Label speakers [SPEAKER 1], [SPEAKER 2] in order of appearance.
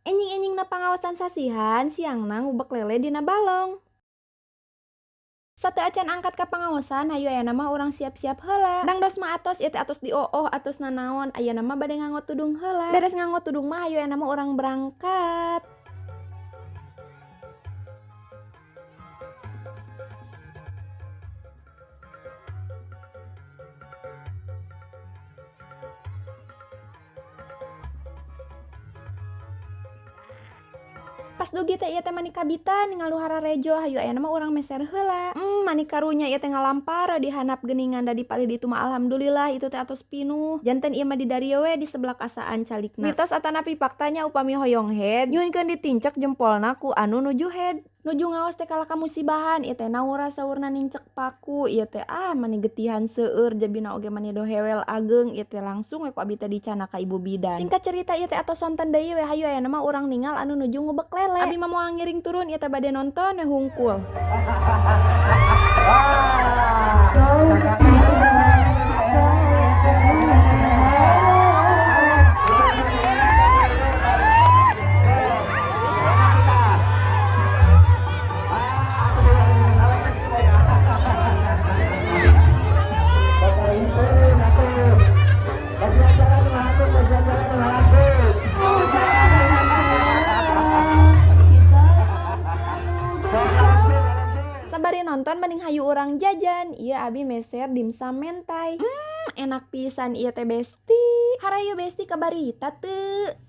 [SPEAKER 1] Enjing-enjingna pangaosan sasihan, siangna ngubek lele dina balong. Sateuacan angkat ka pangaosan, hayu ayeuna mah urang siap-siap heula. Dangdos mah atos ieu teh atos dio'oh atos nanaon, ayeuna mah bade nganggo tudung heula. Beres nganggo tudung mah hayu ayeuna mah urang berangkat. Pas dugi teh ieu teh mani kabitan ngaluh hararejo, hayu ayeuna mah urang meser heula. Mani karunya ieu teh ngalampar di handap geuningan da di palih ditu mah alhamdulillah itu teh atos pinuh. Janten ieu mah di darieu we di sebelah asaan calikna. Mitos atanapi faktanya upami hoyong head nyuhunkeun ditincek jempolna ku anu nuju head. Nuju ngaos teh kalah kamusibahan ieu teh naura saurna nincek paku ieu teh ah mani getihan seueur jabina oge mani dohewel ageng ieu teh langsung we ku abi teh dicana ka ibu bidan. Singkat cerita ieu teh atos sonten deui we hayu ayeuna mah urang ningal anu nuju ngubek lele. Abi mah moal ngiring turun ieu teh bade nonton we hungkul. Sabari nonton mending hayu urang jajan. Ieu abi meser dimsum mentai. Enak pisan ieu teh besti. Harayu besti kabarita teu.